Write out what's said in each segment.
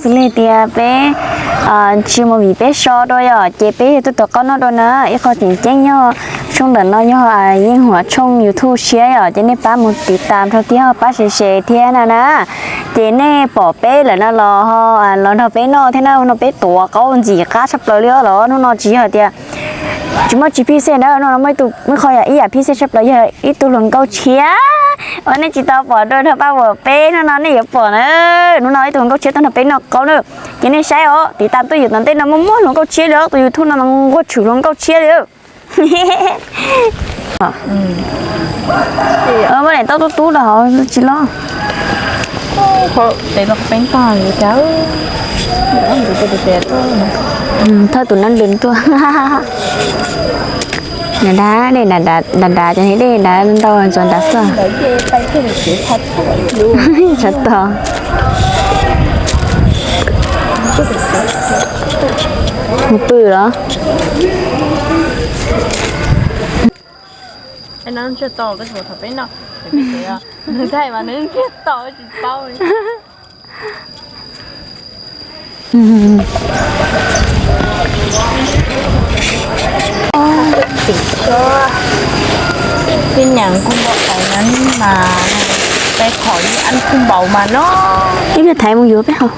Xws li tias peb tsis mus vim peb so dua yom, ces peb yog tuaj tuav qaub noj dua na. Ib qho tseem ceeb yog tshooj ntawm no yog Yeej Huam tshooj YouTube tshiab yom, ces nej pab mus tiv tam rau thiab pab share share thiab na na. Ces nej pom peb lawm no los ho los nrog peb noj thiab na, no peb tuav qaub ntxim qab tshaj plaws li os. Hnub no tsis yog tias tsis muaj tsis phij xej na, hnub no muaj ib qho yam ib yam phij xej tshaj plaws yog ib tug hluas nkauj tshiab uas nej tsis tau pom dua nrog Paj Vuam peb, hnub no nej yuav pom na. Hnub no ib tug hluas nkauj tshiab tuaj nrog peb noj qaub na. Ces nej saib os, tiv tam tuaj yus tom ntej no muaj muaj hluas nkauj tshiab li, tus YouTube no nquag tshwm hluas nkauj tshiab li. Muaj daim taub tub tub los hauv tsis los. Thawj tus nab nws tuaj. Dav dav dej, dav dav cov dej dav ntau ntxuav dav xwb. Tshav tog. Mus pw los. Tin nhắn không có phải nhắn mà tài khoản đi ăn không bảo mà nó. Ib pliag thaiv mus yuav peb hos.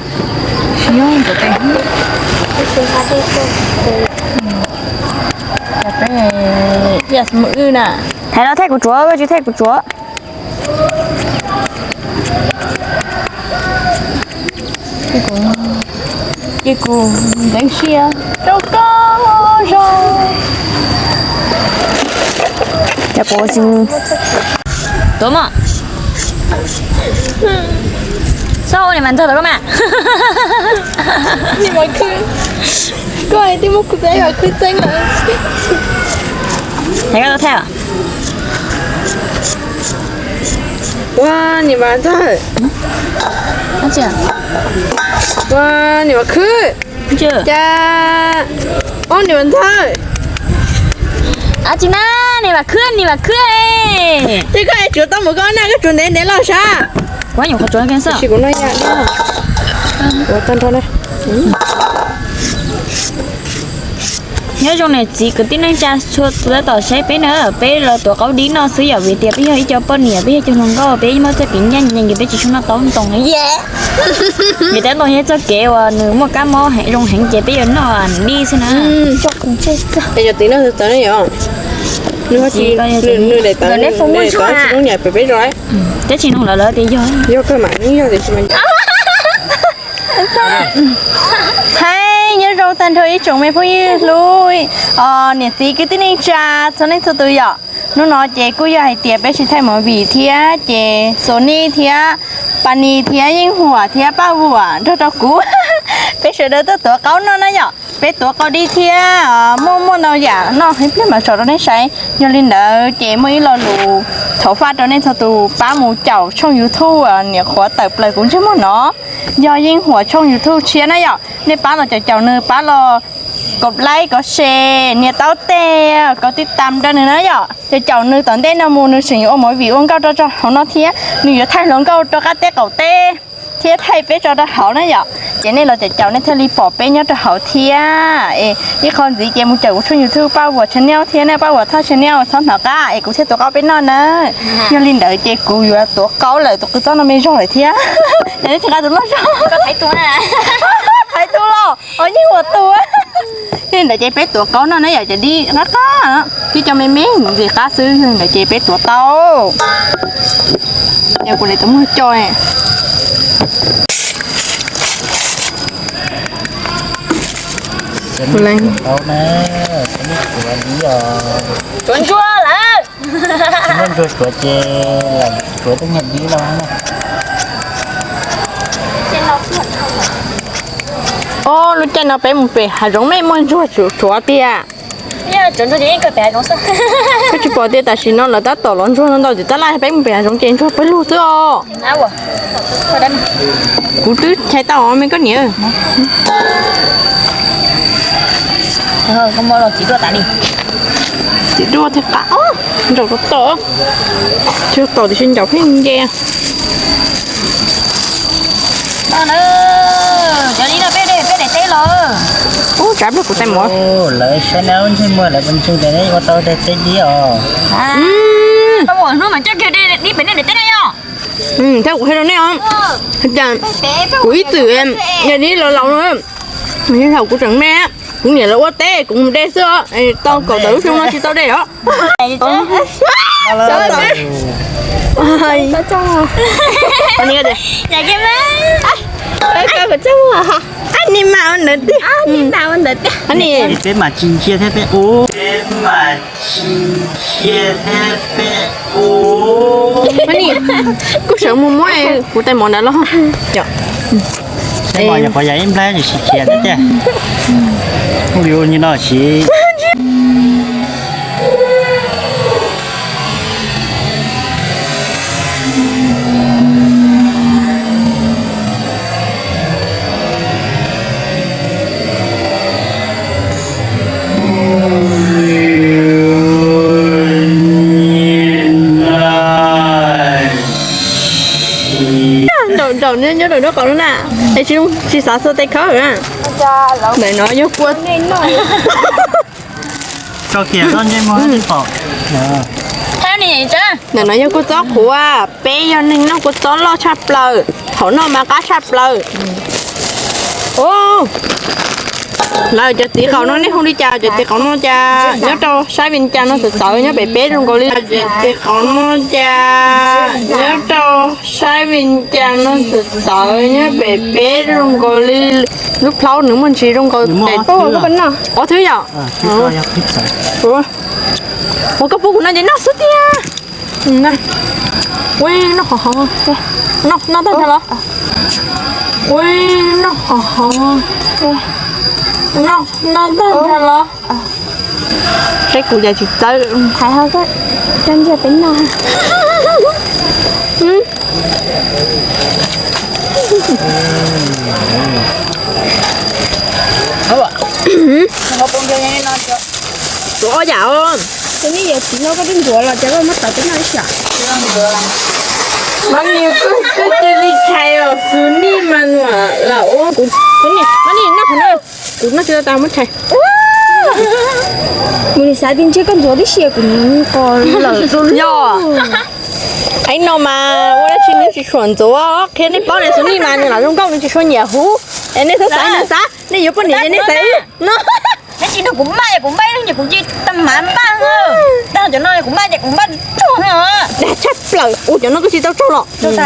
Thaiv los thaij kuv tsuav, koj tsis thaij kuv tsuav. Ces kuv ntev sia rau koj zoo. Ces kuv tsis tuav mog. Txhob ua niam mas ntxog tau koj mas. Niam mas khwb, koj twb muab kuv tus niam mas khwb txeeb lawm. Thaiv koj tau thaij os. Ua niam mas ntxawg. Ua niam mas khwb. Cas, ua niam mas ntxawg. Ab tsi na, niam mas khwb, niam mas khwb. Ces koj es tsuav tau mus koj na, koj tsuav ntev ntev los sav. Kuv nyuam qhuav tsuav xwb. Ua tag nrho na. Nyob zoo niam txiv kwv tij neej tsa txhua tus tab tom saib peb na, peb los tuav qaub dib noj xwb yom, vim tias peb yog ib co poj niam, peb yog cov hluas nkauj, peb muaj txoj kev ncaj ncees ces peb tsis tshua noj taub ntoo. Vim tias ntoo yog txoj kev uas nws muaj kab mob heev, zoo heev ces peb yuav noj dib xwb na. Yog tim no txawv ne yom, nws tsis, nws daim tawv tsis zoo nyam pem peb zos. Tab sis nug lawv lawv tias yog, yog kawg mas nws yog tiam sis mas Hais nyob zoo tag nrho ib tsoom me phooj ywg hlub, niam txiv kwv tij neej tsa txhua leej txhua tus yom. Hnub no ces kuj yog hais tias peb tsis thaij movie thiab ces Xus Nij thiab Pas Nis thiab Yeej Huam thiab Paj Vuam nrog rau kuv, peb sawv daws tuaj tuav qaub noj na yom. Peb tuav qaub dib thiab muaj muaj ntau yam noj ib pliag mam tso rau nej saib. Yog li ntawd ces muaj ib lo lus thov faj rau nej txhua tus pab mus caum tshooj YouTube niam qhuav tawm plaws kuv ntsej muag no, yog Yeej Huam tshooj YouTube tshiab na yom. Nej pab los caum caum nws, pab los kov like, kov share, nias taub teg, kov tij tam rau nws na yom. Ces caum nws tom ntej no mus nws tseem yuav ua movie ua nkauj rau rau hauv no thiab nws yuav thaij hluas nkauj rau qab teb qaum teb thiab thaij peb tso rau hauv na yom. Ces nej los caum caum nej thiaj li pom peb nyob rau hauv thiab. Es ib qho ntxiv ces mus caum kuv tshooj YouTube Paj Vuam channel thiab na, Paj Vuam Thoj channel, txhob hnov qab es kuv thiaj tuav qaub peb noj na. Yog li ntawd ces kuv yuav tuav qaub lawm, tus qws txob no me zog lawm thiab. Ces nej tsis nqa tus loj zog, thaiv tus los os, yeej ua tus. Yog li ntawd ces peb tuav qaub noj na yom, cov dib qab qab, tib co me me ntxim qab xwb, yog li ntawd ces peb tuav tau. Yog kuv le tus muag co. Tuav ntsuag lawm. Tsis muaj ntsuag tsuav ces lam tsuav tej nyuag dib no. Ob, lub caij no peb mus pem hav zoov mej muaj ntsuag tsuav tiag. Koj tsis pom tias tam sim no lawv tab tom lov ntsuag no ntau tim tab laj, peb mus pem hav zoov ces ntsuag pawg lug xwb os. Kuv twb chais tau me koj niam. Txiv duaj thiab qab, nraum rau tom, tsis tom tiam sis ncaum pheej nce. Rab pliag kuv tej mov. Lawv saib neb lub ntsej muag lawv puas ntseeg tias neb ua tau tej teb dib os. Koj ua hnub mas coj kiag dib pem nej daim teb na yom. Thiab kuv hais rau nej os, hais tias kuv ib txwm yog dib laus laus no, thaum kuv tseem me, kuv niam lawv ua teb kuv mus de xwb os, tau kaum tawm lub xyoo no tsis tau de os. Ni mas ua ntawd tiag, ni mas ua ntawd tiag. Peb mam tsis ntsia thiab peb ua, peb mam tsis ntsia thiab peb ua. Ni, kuj sawv mus muab kuv tais mov ntawd los. Tais mov nyuam qhuav yam ib nplab tsis khiav thiab tiag. Ua li ua li no siv. Nraum nraum nyob rau nraub qaum no na, es tsis xav xua tes khawb na. Ntawm no yog kua, ntawm no yog kua txob qhuav, peb yog neeg noj kua txob loj tshaj plaws, thaum noj mas qab tshaj plaws. Lawv cov txiv qaum no nej hu li cas? Cov txiv qaum no cas nyob rau sab Vias Cas no txawv txawv nyob pem peb zoo nkaus li. Cov txiv qaum no cas nyob rau sab Vias Cas no txawv txawv nyob pem peb zoo nkaus li. Lub plhaub nws muaj ntsis zoo nkaus pem ob thwb yom. Ua koj pub kuv no ces noj xwb tiag. Ua noj qhov hov, noj tag nrho los? Ua noj qhov hov, noj tag nrho los? Saib kuv cas tsis txawv. Thaiv ho, coj ntsia peb noj. Tus ob yam os. Tus nej yawm txiv no koj twb ntxuav los ces koj muab tawm peb noj ib sab. Mab ni, koj cia li thaiv os, xus nij mas nua lam ua. Kuv, kuv noj tsis tau tas muab thaiv. Mus li xav tias ntshe koj ntxuav tib si kuv qos lawm. Yog. Ib no mas ua dab tsi nws tsis tshua ntxuav, qhia nej paub ne, xus nij mas nws lam zoo nkauj nws tsis tshua nyiam huv. Es nej txhob xav nws xav, nej yuav poj niam ces nej xav wb no. Neb tsis nrog kuv npaj, kuv npaj ib lub ces kuv cia tag mam npaj. Tag cov no kuv npaj ces kuv npaj tsuag. Dag tshaj plaws, ua cov no koj tsis tau tsaug los? Nws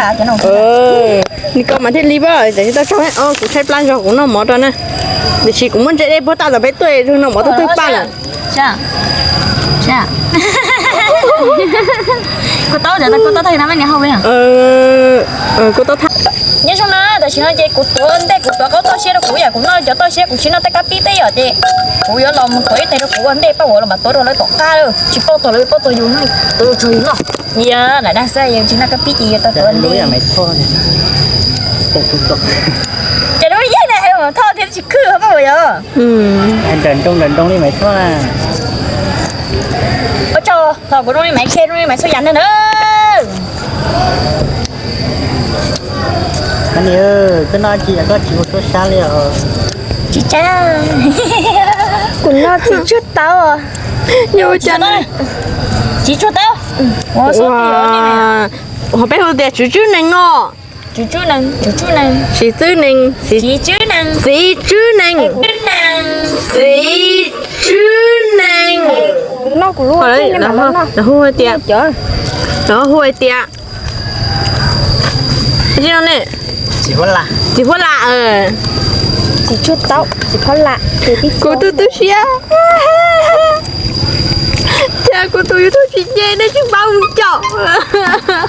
koj mas thiaj li pab, tsis tau tsaug. Kuv tshaib plab zog kuv noj mov rau na. Tiam sis kuv muab ntse dej puag taj tom peb tuaj, noj mov twb twb paj lawm. Kuv tau tag, kuv tau tag. Nyob zoo na, tam sim no ces kuv tuav ntej, kuv tuav qaub toj siab rau kuv yam kuv noj cov toj siab, kuv tsis noj tej kab pib tej yom ces kuv yuav los mus tuav ib teg rau kuv ua ntej, pab uas los mam tuav rau lawv tom qab, tsis paub txog lawv paub txog yus, tuav rau yus noj. Yog lam dag xwb, yus tsis noj kab pib ces yus tau tuav ntej. Ces lub yeej na, thoj thiab tsis khwj pab uas yog. Nrawm nroos nrawm nroos li Maiv Txhuaj. Ua tsaug, thaum kuv zoo li Maiv Khe zoo li Maiv Txhuaj yam ntawd na. Koj noj tsis, koj tsis ua suab sab li os. Tsis tsa, kuv noj txiv tsuag tau. Yog ua cas? Txiv tsuag tau. Ho peb hu tias tswv tswb nees no. Tswv tswb nees, tswv tswb nees, txiv tswb nees, txiv tswb nees, txiv tswb nees. Lawv hu hais tias, lawv hu hais tias, txiv huab lam, txiv huab lam, txiv tshuaj tau, txiv huab lam. Kuv tus tu siab. Cas kuv tus YouTube tsis nce, nej tsis pab mus caum.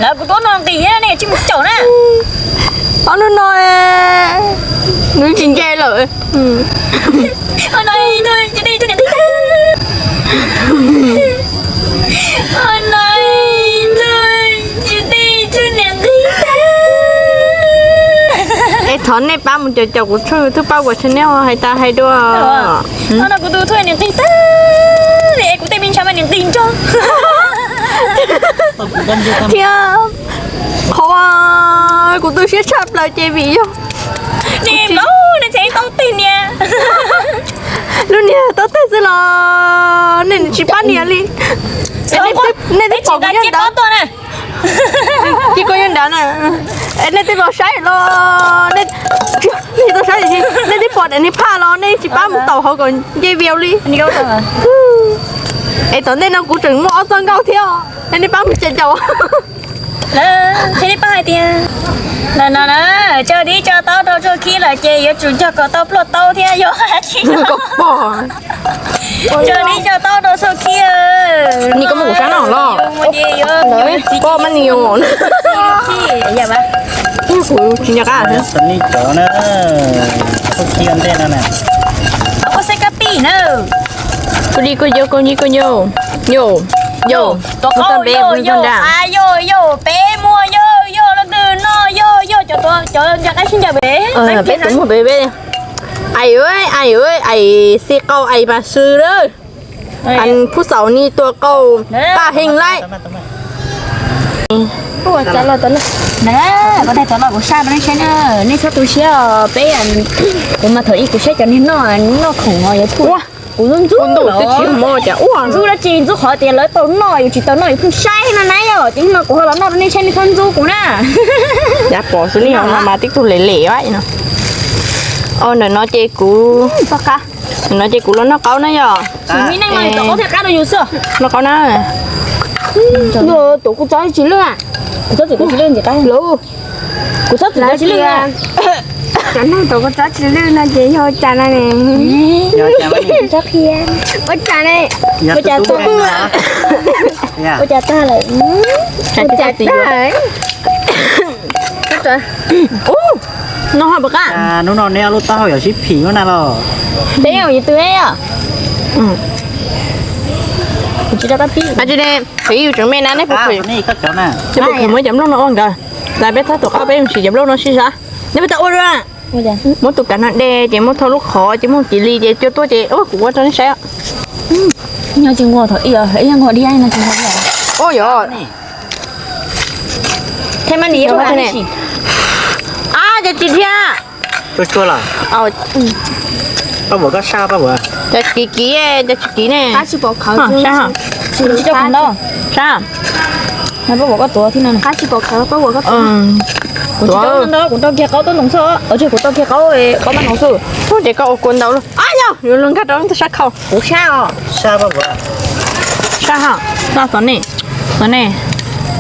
Lawv kuv tuaj no nqis thiab nej tsis mus caum na. Ob hnub no nws tsis nce lawm. Es thov nej pab mus caum caum kuv tshooj YouTube Paj Kuam channel hais tas hais dua. Kuv tus YouTube niam nqis tag li, kuv tej me ntshav mas niam nqis nrog. Thiab qhov kuv tu siab tshaj plaws ces vim yog nej tau tig niam. Lub niag tau tag xwb los nej tsis pab nias li. Nej twb pom kuv nyob nrad. Cia koj nyob nrad na. Nej twb los saib los, nej twb pom daim niag phaj los nej tsis pab mus taus hauv kom nce vias li. Es tom ntej no kuv tseem muaj ob txoj nkauj thiab, nej pab mus caum caum. Thiab nej pab hais tias, no no na, tso dib tso taub rau txuj khib lawm ces yuav tsum nco kom tau pluaj taub thiab yog tsis tso dib tso taub rau txuj khib. Ni koj muab kuv sab no los? Koj mas ni, kuv tsis nco qab. Txuj khib ntej no na. Koj xeb kab pij na. Koj li koj yo, koj li koj yo. Yo, yo. Tus qaub yo, yo, a yo, yo, peb muag yo, yo, leej twg noj yo, yo, cov nco qab sib ncaws peb. Peb tus muag peb peb. Ais, ais, ais, xi qau ais mas swb lawm. Phub xaum ni tua qau paj heev lawm. Koj daig tod los kuv saj rau nej saib na, nej txhob tu siab os peb. Kuv mas thaum ub kuv saib cov niag noj, noj khoom os yuav thuj. Kuv ntxub ntxub, ntxub dab tsi, ntxub qhov tias lawv tau noj, yus tsis tau noj yus pheej saib no na yom. Ces no kuv ho los noj rau nej saib, nej txhob ntxub kuv na. Yav pom xwb nej ho mas tib tug lem lem no. Ntawm no ces kuv, ntawm no ces kuv los noj qaub na yom. Noj qaub na. Tus kuv txob tsis lwj, kuv txob tsis lwj, kuv txob tsis lwj. Cov neeg tus kuv txob tsis lwj no ces yog ua cas no ne? Ua cas ne? Ua cas tag, ua cas tag lawm? Ua cas tag? No ho puas qab? Hnub no neb ob lub taub hau yuav sib phim lub na los? Peb yog yus twg yom? Kuv tsis rau kab pib. Tsis ne, yus tseem me na, nej puas, nej puas muab cov nplooj no ua nkawd? Txais peb txhob tus qaub, peb mus sim cov nplooj no sib sab. Nej puas tau ua dua? Muab tus kav no de ces muab thau lub qhov ces muab kiv li ces cua tuaj ces kuv ua rau nej saib. Nyob tsis nquag thaum ib, ib nquag diab no tsis nquag diab. Ua yog. Thiab mas nim yog ne. Ab, cov tsis thiab. Tsuag tsuag los? Paj Vuam, koj saj Paj Vuam. Cov kiv kiv, cov tsis kiv ne. Qab tsis pom khawv. Sab. Sab. Paj Vuam, koj tuav thiab no. Qab tsis pom khawv, Paj Vuam, koj tuav. Kuv tsis tau ntau, kuv tau kiag qaub tuab ntoo xwb. Ua tsis, kuv tau kiag qaub, qaub mab noov xwb. Ub, ces koj ua kua ntau lawm. Ab, yog yuav luag nkag rau tus sab khau. Kuv sab os. Sab Paj Vuam. Sab hos, no xov nej. Xov nej.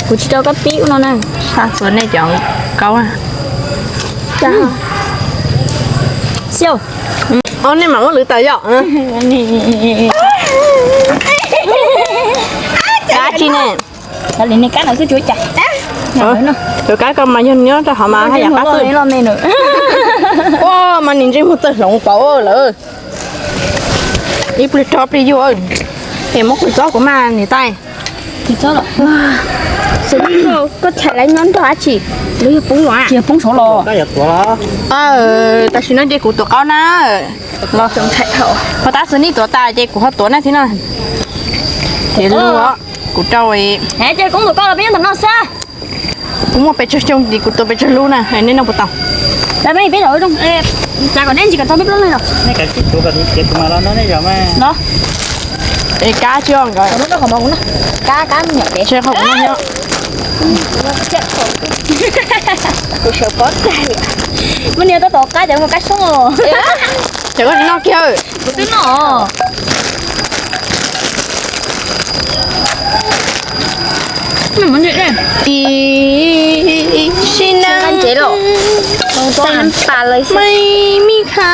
Kuv tsis tau kab pib ub no na. Sab xov nej cov qaub. Xyov. Ob nej mam muab lwv tas yom. Kab tsis ne. Tus kab koj mas yog nyob rau hauv mas haj yam qab xwb. Ua mas nim ntsej muag txawj hloov pauv lawm. Ib pliag rov plig yuj, es muab kuv txob kuv mas niam tais. Koj txhais lawv nyob nrog dab tsi? Lawv yog poob los? Tsis yog poob saud los? Tam sim no ces kuv tuav qaub na. Los ho tab sis nej tuav tas ces kuv ho tuav na thiab no. Ces lub kuv rau, ces koob tuav koj los peb nyob ntawm no xwb. Kuv muaj pes tsawg xyoo ces kuv tuav pes tsawg lub na, nej noj puas tau? Peb peb los, txav kom neb ntsis kom tau peb plaub leeg los. Es kab tsis nkawd. Kab kab me nyuam pem. Kuv sawv pob tag li. Muaj niag tab tom qab cov kab soob os. Cov koj tsis noj kiag. Kuv twb noj. Ib sim neej, xab pas lawm, me me kha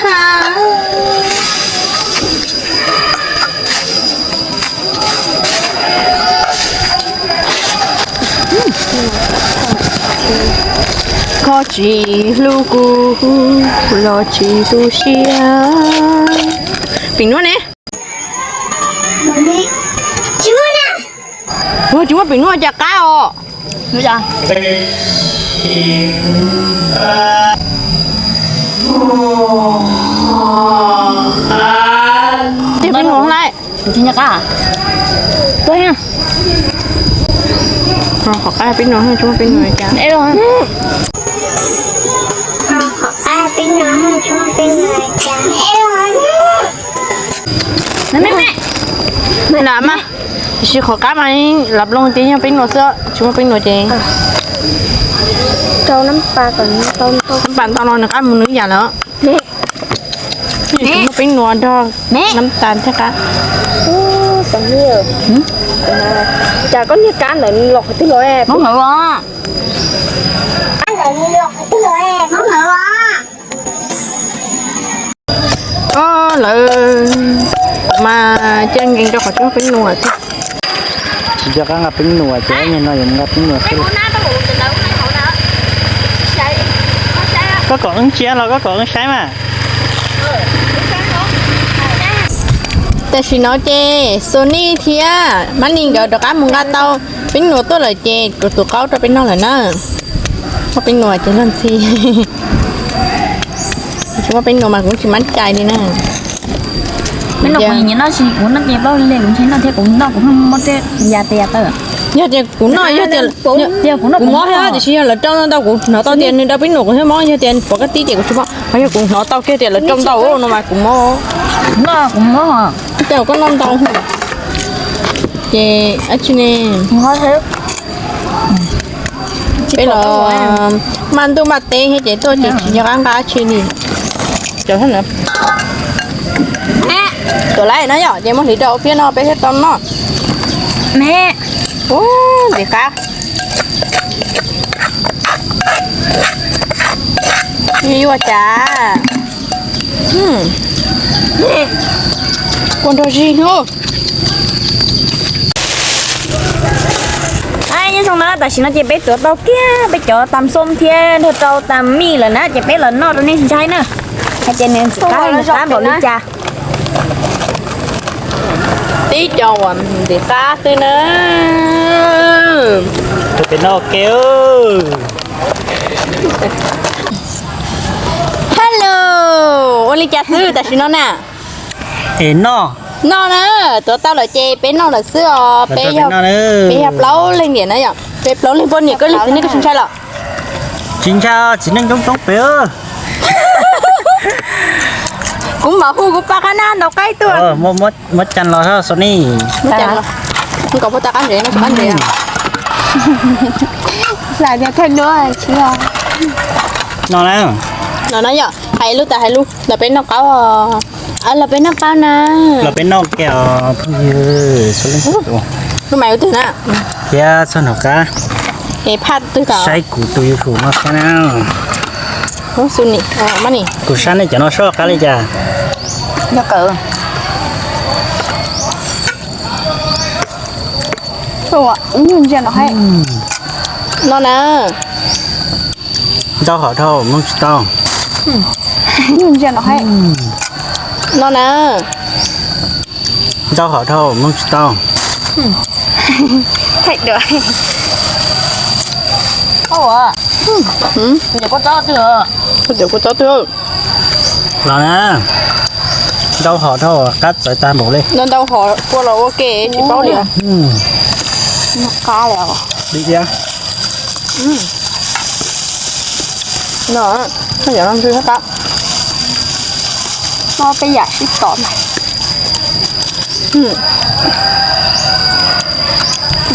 kha. Koj tsis hlub kuv los tsis tu siab. Pim nuaj ne. Ua tsis muaj pim nuaj cas qab os. Ces pim nuaj lawm. Qhov qab pim nuaj, tsis muaj pim nuaj cas. Lam mas, tiam sis qhov qab mas lab looj ces yog peeb nuam xwb, tsis muaj peeb nuam ces rau nab pas ntau no nws qab mus nws ib yam lawm. Tsis muaj peeb nuam nrog nab tas thiaj qab. Cas koj niag kab ntawd los qhov twg los? Lawv mas cia nkees rau qhov tsis muaj peeb nuam xwb. Tsis nco qab nqa peeb nuam ces nyuag no yuav nqa peeb nuam xwb. Koj kom wb ntsia los koj kom wb saib mas. Tam sim no ces Sony thiab Mab Lis nkawd rov qab mus nqa tau peeb nuam tuaj lawm ces kuv tus qaub rau peb noj lawm na. Muaj peeb nuam ces luag ntxhi. Tsis muaj peeb nuam mas kuv tsis mab cai li na. Kuv noj ces plaub li kuv ntshe noj thiab kuv noj kuv muab tej ya tias tawm. Yog tias kuv noj, yog tias kuv mob thiab tiam sis yog lawv rau ntau kuv hnov tau tias nws rau peeb nuam kuv thiaj mob, yog tias pom kab tib ces kuv tsis mob, ho yog kuv hnov tau kiag tias lawv rau ntau no mas kuv mob. Noj kuv mob. Ces koj noj ntau ces dab tsi ne? Peb los maj ntuj maj teb thiab ces tuaj ces tsis nco qab nqa dab tsi li. Tuam lawm no yom, ces muab hliv rau hauv phiab no peb thiaj tau noj. Ub, ntxim qab. Yuav cas kua nrog zig hnub. Nyob zoo na, tam sim no ces peb tuav tau kiag peb cov tam xom thiab nrog rau tam mij lawm na, ces peb los noj rau nej ntsaib na. Hais tias nws ntxim qab nws qab npaum li cas. Tib co uas ntxim qab xwb na. Tus pem no ke. Hello, ua li cas xwb tam sim no na? Es noj. Noj na, tuav tau lawm ces peb noj lawm xwb os. Peb yog plaub leeg niam na yom, peb plaub leeg poj niam. Koj leej txiv neej koj tsis ntshai los? Tsis ntshai, txiv neej coob coob pem. Kuv mam hu kuv pab qab nab ntaus qaib tuaj. Muab cas los Sony. Kom pab ta qab ntsev no, qab ntsev. Xav tias thawj duab tsis yog. No na. No na yom, hais lus tas hais lus, los peb noj qaub. Los peb noj qaub na. Los peb noj ke os phooj ywg. Lub mais ua twg na? Thiab txog nram qab. Es phaj twg tau? Saib kuv tus YouTube no thiab na. Kuv saib nej cov no soj qab li cas? Yog kawm. Nyuj ntsia no hais. No na. Ntau hom dhau mloog tsis tau. Nyuj ntsia no hais. No na. Ntau hom dhau mloog tsis tau. Thaij duam. Ua, kuv cov kua txob twg? Kuv cov kua txob twg? Los na. Ntau hom dhau qab txawv tag npaum li. Ntau hom kua los ua ke tsis paub li. Qab li. Li thiab. No, no yog no ntws qab. No peb yam sib tom na.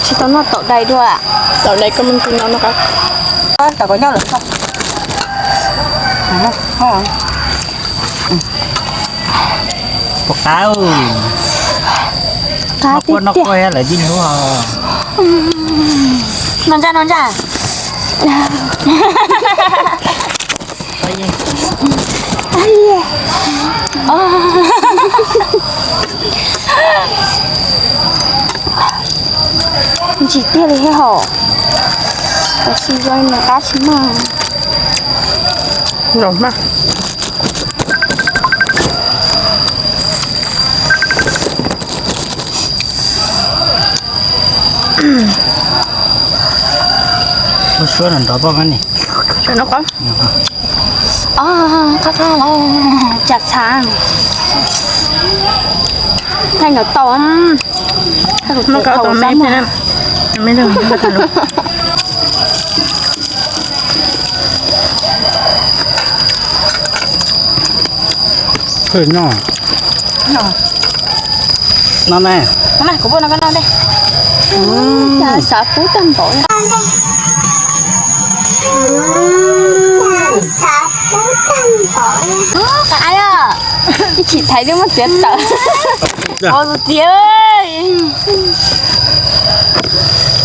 Tsis tau noj taum dais dua. Taum dais koj mus ntws no no qab. Tom kom nyob lawm tso. Puas qab? Qab tiag tiag. Noj kua lawm tib hnub. No ntsa no ntsa. Ntsim tiag li thiab hos. Tab sis zoo li qab tsis mag. Los mas. Ua suab nrov poj kab ni. Qab qab los cas txhav. Thaij nkawd tau. Muab koj tos me thiab. No, no ne. Kuv pub no koj noj ntej. Cas xav pub tag npaum. Ib chim thaiv twb muab txiav tawm. Ua tus txiv,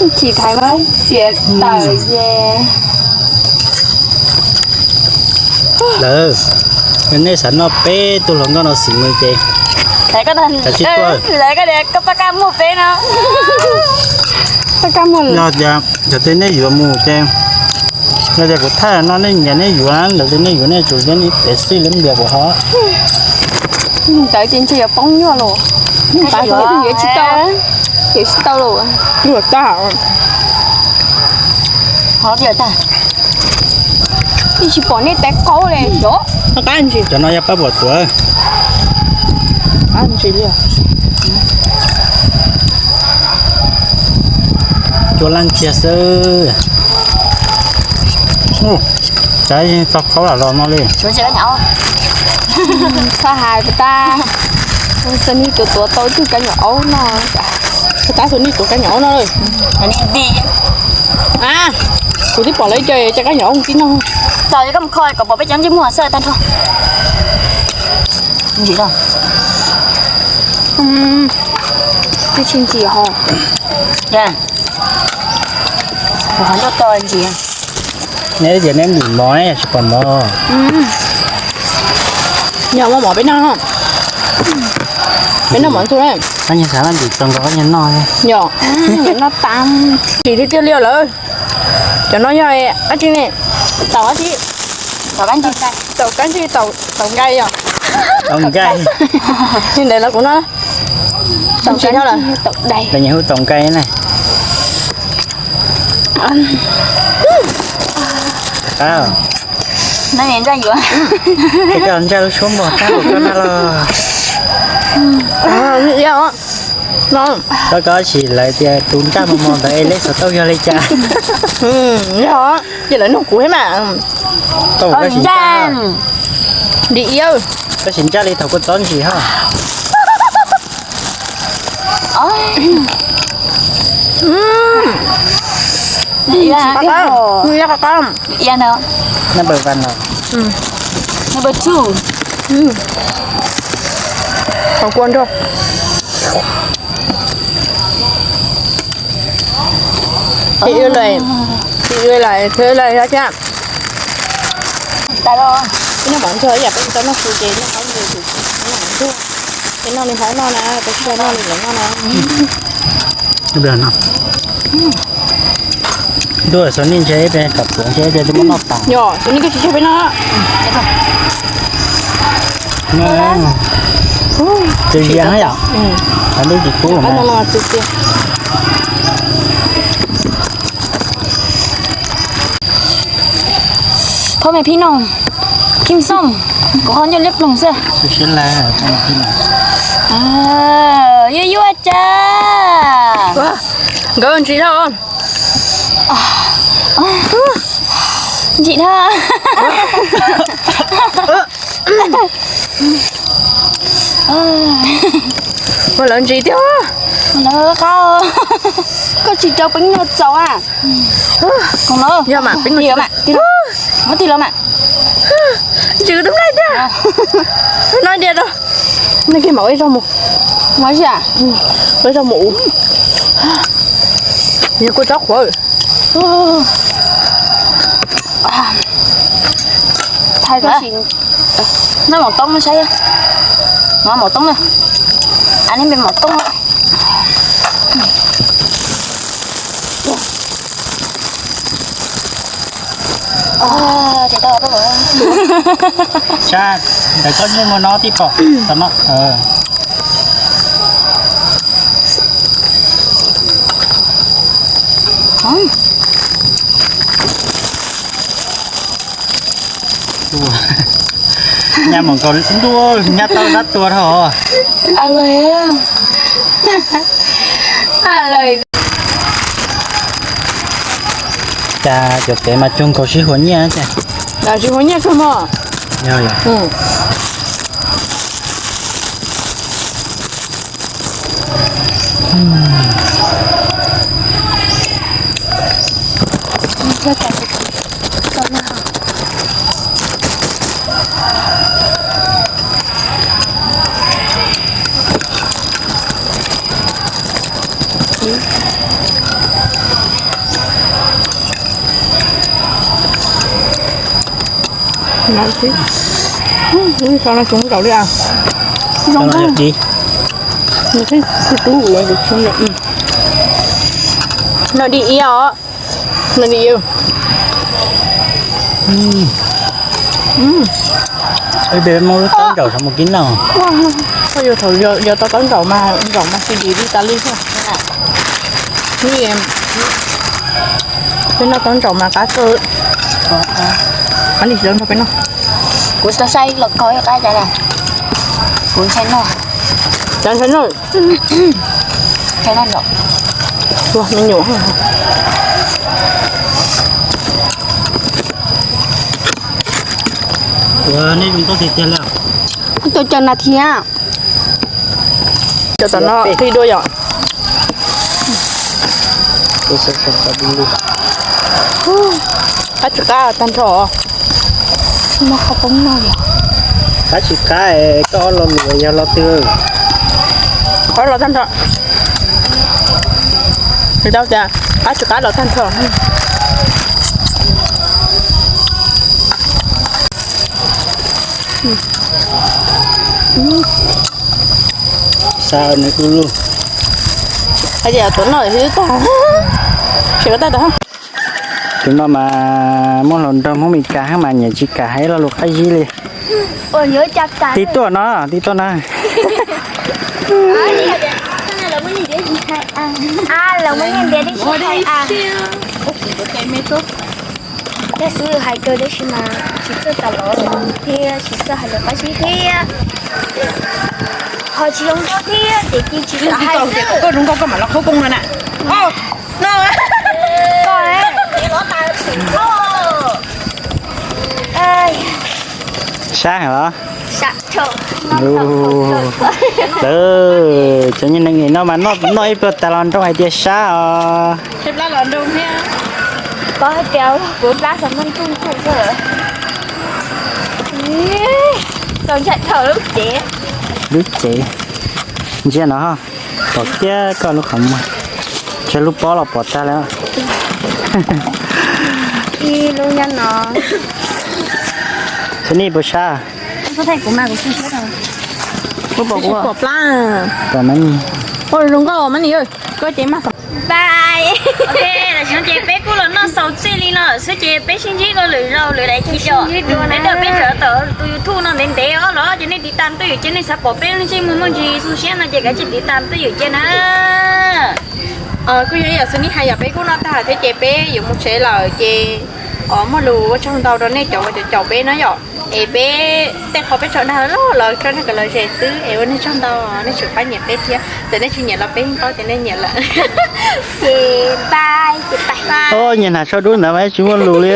ib chim thaiv muab txiav tawm ces. Lawv, yog nej xav noj peb tug hluas nkauj no xim mus ces, lawv koj tias koj pab kaj muag peb no. Pab kaj muag. Yog tias cov twg nej yuav mus ces, yog tias kuv thaij no nej nyiam nej yuav, lawv tias nej yuav nej tsum yog nej pem xij li ntias kuv ho. Ntawd ces ntshe yuav poob nyuaj los. Yuav tsis tau, yuav tsis tau los. Yuav tag. Ib tsis pom nej tais qaub li xyov. Qab ntsis. Cov no yog pab pom tuav. Qab ntsis li. Cua laj kiag xwb. Cas yeej tau khaub lam los no li. Koj hais puas tab, Xos Nis tuav tuav tau ib tug kab nyuam aub no. Puas tab Xos Nis tuav kab nyuam aub no. A, kuv twb pom lawv cov, cov kab nyuam aub tib no. Tos koj mus kho kom pom peb cov ntsej muag xwb tag nrho. Ntsim los. Twb tsis ntsim ho. Kuv qhov ncauj to ntsim. Neb tias neb ntim mov ne, yog tsis pom mov. Yog muaj mov peb noj. Peb noj mov ntuj ne. Koj nyias xav noj ntim txaus nkaus koj nyias noj. Yog, noj tas. Tsis tiag tiag li lawm. Cov no yog dab tsi ne? Taum dab tsi? Taum kab ntsig, taum nkai yog. Taum nkai. Li ntawd los kuv noj. Taum ntsig no lawm. Lawv nyias hu taum nkai na. Qab. Ces koj ntsaj lub suab mos tag ua koj na los. Koj koj sim lawv tias tus ntsaj mos mos ntawd es leb xov tooj yog li cas? Yog, ces lawv nug kuv thiab mas. Tau koj sim ntsaj. Di iab. Koj sim ntsaj li thaum kuv txob ntsim ho. Number one no. Number two. Qhov kua nrog. Ib lais, ib lais, ib lais thiab. Ib noj mov ntxuag ib yam peb tau noj su ces noj qab ntxuag, noj mov ntxuag. Peb noj li hmoob noj na, peb tsis noj li lawv noj na. Ntuj, Xos Nis ntshe ib pliag kom tuav ntshe ib pliag twb muab noj tas. Yog, Xos Nis koj tsis tseg peb noj. Tus zias na yom. Qhov ntub tsis kub mas. Phob me phib noog, Kim Song, kuv qhov ncauj liab ploog xwb. Yuav yuav cas. Nkawd ntsis dhau. Ntsis dhau. Ua lawv ntsis thiab. Lawv qab. Koj tsis rau peeb nyuag txaus a. Yog mas, peeb nyuag mas. Muab tig los mas. Ntsis tub nplaig thiab. No diam rau. No kiag mam ua ib zaug mus. Ua ib zaug mus ua. Yog kua tsob qhuav. Thaij koj sim. Noj maum toob no saib. Noj maum toob na. Aw, neb npe maum toob. Sab ntawm koj ntsej muag no tib pom tau no. Nyab mus nkaus ntuj, nyab tau dab tua dhau. Cas cov pem mas cuag nkaus sib hua nyiaj cas. Sib hua nyiaj kawg mog. Yog yog. Sau no tsis zoo nkaus li as. Zoo. Nws tub ua, no di ia os. No di ia. Peb muab lub taub ntsaum saum mus kib noj. Koj yuav thaum yog tau taub ntsaum mas ntsaum mas xi di li tas li xwb. Peb noj taub ntsaum mas qab kawg. Qab li xyov nrog peb noj. Kuv tau saib los kho ib qab cas lawm. Kuv ntshai noj. Cas ntshai noj? Ntshai noj ntsaum. Ua me nyuam. Ua nej zoo nkauj tiag tiag li. Ib co caw nas thiab. Cov tom no qhib dua yom. Qab tsis qab tag nrho. Qab tsis qab, koj ob lo lus yog lo twg? Qab los tag nrho. Tau tias qab tsis qab los tag nrho. Xa nws ub lug. Hais tias tuav noj xwb tag. Tsis ko tag tag. Tus no mas muaj hluas nraug Hmoob Mes Kas hab mas nyiam tsis kam hais lo lus qab zib li. Tib tuaj no, tib tuaj na. Lawv muaj nyiaj ntiav tib si hais. Tej xwb hais kawg tab sis mas tsis txawj tas lov thiab tsis txawj hais lus qab zib thiab. Ho tsis zoo nkauj thiab ces cia tsis txawj hais xwb. Koj zoo nkauj koj mam los qhaub koob no na. No. Koj es los tas txim koj. Sab heev los? Lawv cov niag neeg no mas noj ib pluag tas los nroo hais tias sab os. Pab hais tias kuv plab xov tooj kuj kuj xwb. Txaus ntshai dhau lub cev. Lub cev. Ntsia no, pom kiag koj lub qhov muag. Tshuav lub pob los pom tag li. Ib lub nyob no. Xyov nej puas sab. Kuv pom, kuv pom plab. Ua zoo nkauj mas ni, koj ces mas. Bye. Ok, tam sim no ces peb kuj los noj xaus txij li no xwb ces peb sib ntsib dua lwm zaus lwm daim video. Peb tau peb sawv daws tus YouTube no ntev ntev os los ces nej tiv tam tuaj yom, ces nej xav pom peb lub ntsej muag muaj ntsis xu siab no ces kav tsij tiv tam tuaj yom cia na. Kuj yog ib yam xwb nej hais yom, peb kuj noj tag thiab ces peb yuav mus tsev lawm ces muaj lus ua tsaug ntau rau nej cov uas caum peb no yom. Es peb tej qhov peb tso dag loj los tso dag kom lom zem xwb es ua nej tsaug ntau, nej tseem pab nyiam peb thiab. Txawm nej tsis nyiam los peb yeej paub tias nej nyiam lawm. Ces bye, ces bye. Nyias hnav tsho dub ntawd mas tsis muaj lus li.